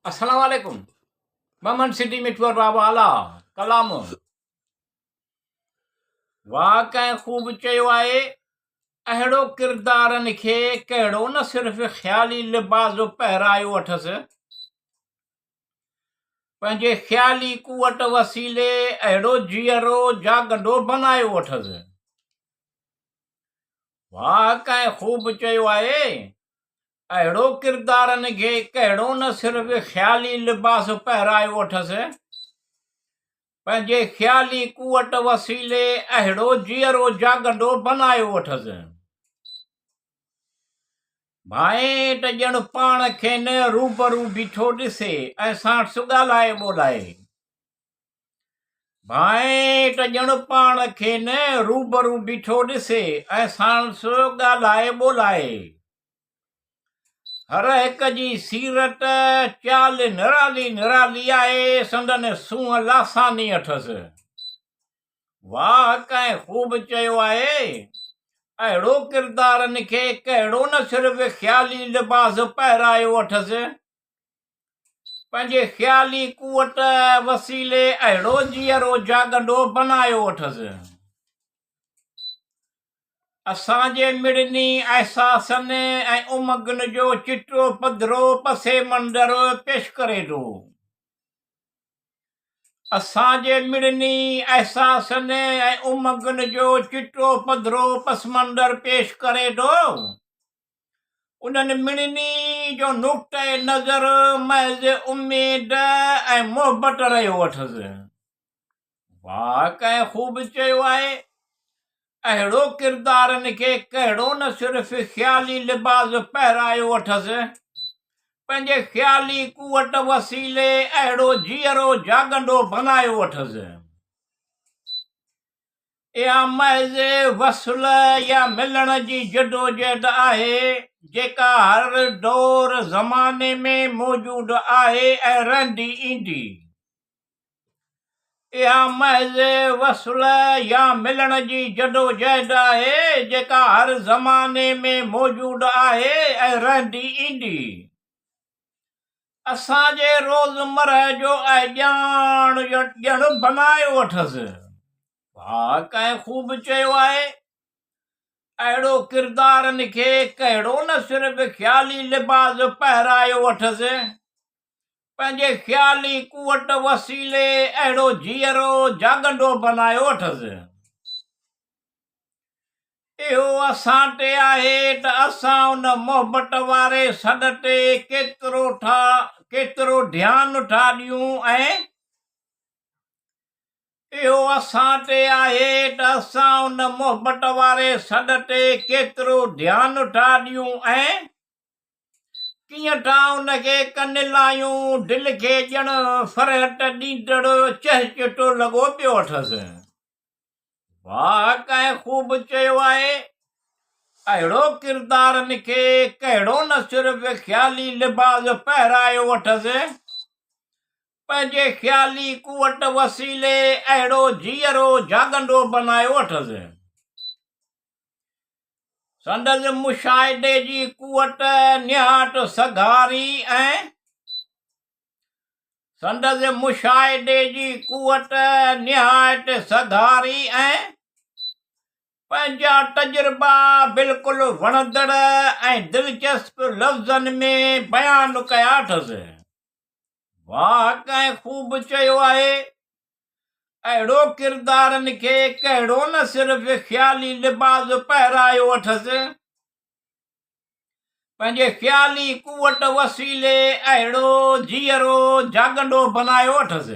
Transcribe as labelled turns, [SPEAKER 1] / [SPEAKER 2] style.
[SPEAKER 1] السلام عليڪم ممن سٽي مٺو بابا اعليٰ ڪلام واهه ڪنهن خوب چيو آهي اهڙو ڪردارن کي ڪهڙو نه صرف خيالي لباس پهرايو اٿس پنهنجي خيالي قوت وسيلي اهڙو جيئرو جاڳندو بنايو اٿس واهه ڪنهن خوب چيو آهي اهڙو ڪردارن کي ڪهڙو نه صرف خيالي لباس پهرايو اٿس، پنهنجي خيالي قوت وسيلي اهڙو جيئرو جاڳندو بنايو اٿس. ڀانئين ته ڄڻ پاڻ کين روبرو بيٺو ڏسي ۽ ساڻس ڳالهائي ٻولهائي. ڀانئين ته ڄڻ پاڻ کين روبرو بيٺو ڏسي ۽ ساڻس ڳالهائي ٻولهائي. هر هڪ جي سيرت چال نرالي نرالي آهي، سندن سونهن لاثاني اٿس. واهه ڪنهن خوب چيو آهي، اهڙو ڪردارن کي ڪهڙو نه صرف خيالي لباس پهرايو اٿس. پنهنجي خيالي قوت وسيلي اهڙو جيئرو جاڳندو بنايو اٿس. اسان جي مڙني احساسن ۽ امنگن جو چٽو پڌرو پس منظر پيش ڪري ٿو. اسان جي مڙني احساسن ۽ امنگن جو چٽو پڌرو پس منظر پيش ڪري ٿو. انهن مڙني جو نقطه نظر محض اميد ۽ محبت رهيو اٿس. واهه ڪنهن خوب چيو آهي، اهڙو ڪردارن کي ڪهڙو نه صرف خيالي لباس پهرايو اٿس، پنهنجي خيالي قوت وسيلي اهڙو جيئرو جاڳندو بنايو اٿس. اها محض وصل يا ملڻ جي جدوجهد آهي، جيڪا هر دور زماني ۾ موجود آهي ۽ رهندي ايندي. اها محض وصل يا ملڻ جي جدوجهد آهي، جيڪا هر زماني ۾ موجود آهي ۽ رهندي ايندي. اسان جي روزمرهه جو اهڃاڻ ڄڻ بنايو اٿس. واهه ڪنهن خوب چيو آهي، اهڙو ڪردارن کي ڪهڙو نه صرف خيالي لباس پهرايو اٿس، پنهنجي خيالي قوت وسيلي اهڙو جيئرو جاڳندو بنايو اٿس. اهو اسان تي آهي ته اسان ان محبت واري سڏ تي ڪيترو ٿا ڪيترو ڌيان ٿا ڏيون ۽ اهو اسان تي آهي ته اسان ان محبت واري سڏ تي ڪيترو ڌيان ٿا ڏيون ۽ ڪيئن ٿا ان کي ڪن لايون، دل کي ڄڻ فرحت ڏيندڙ چهچٽو لڳو پيو اٿس. واهه ڪنهن خوب چيو آهي، اهڙو ڪردارن کي ڪهڙو نه صرف خيالي لباس پهرايو اٿس، پنهنجي خيالي قوت وسيلي اهڙو جيئرو جاڳندو بنايو اٿس. سندس مشاهدي جي قوت نهايت سگهاري ۽. سندس مشاهدي جي قوت نهايت سگهاري ۽ پنهنجا تجربا بلڪل وڻندڙ ۽ دلچسپ لفظن ۾ بيان ڪيا اٿس. واهه ڪنهن خوب چيو آهي، اهڙو ڪردارن کي ڪهڙو نه صرف خيالي لباس پهرايو اٿس، پنهنجي خيالي قوت وسيلي اهڙو جيئرو جاڳندو بنايو اٿس.